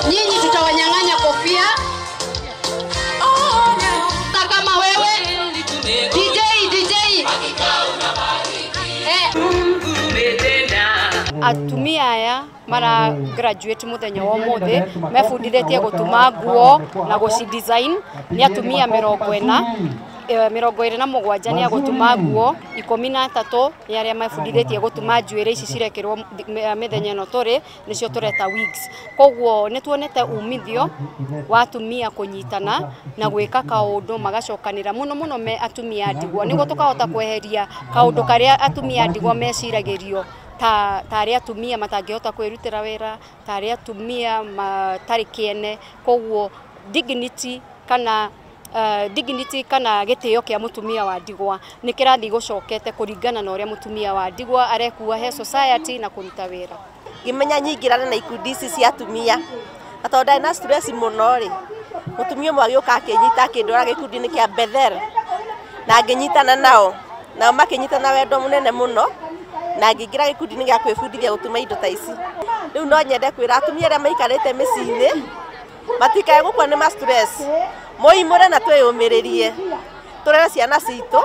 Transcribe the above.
Nyinyi tutawanyang'anya kofia. Kama wewe DJ DJ. Atumia aya mara graduate muthenya wa umuthi mebundithitie gutuma nguo na guci design. Ni atumia 47 ni agutuma nguo, 13 ni aria mebundithitie gutuma njuĩrĩ ici cirekĩrwo mĩthenya ĩno tũrĩ nĩcio tũreta wigs. Koguo nĩ tuonete umithio wa atumia kũnyitana na gwĩka kaũndũ magacokanĩra mũno mũno me atumia ndigwa, nĩguo tũkahota kweheria kaũndũ karĩa atumia ndigwa meciragĩrio ta arĩa atumia matangĩhota kwĩrutĩra wĩra, ta arĩa atumia matarĩ kĩene. Koguo dignity kana dignity kana gĩtĩo kĩa mũtumia wa ndigwa nĩ kĩrathiĩ gũcokete kũringana na ũrĩa mũtumia wa ndigwa arekua he society na kũruta wĩra. Ngĩmenya nyingĩrane na ikundi ici cia atumia na tondũ ndarĩ na stress mũno rĩ, mũtumia ũmwe agĩũka akĩnyita akĩndwara gĩkundi-inĩ kĩa Bethel na ngĩnyitana nao, nao makĩnyita na wendo mũnene mũno na ngĩingĩra gĩkundi-inĩ gĩa kwĩbundithia gũtuma indo ta ici. Rĩu no nyende kwĩra atumia arĩa maikarĩte mĩciĩ-inĩ matikae gũkua nĩ ma stress, moimũre na twĩyũmĩrĩrie tũrere ciana citũ.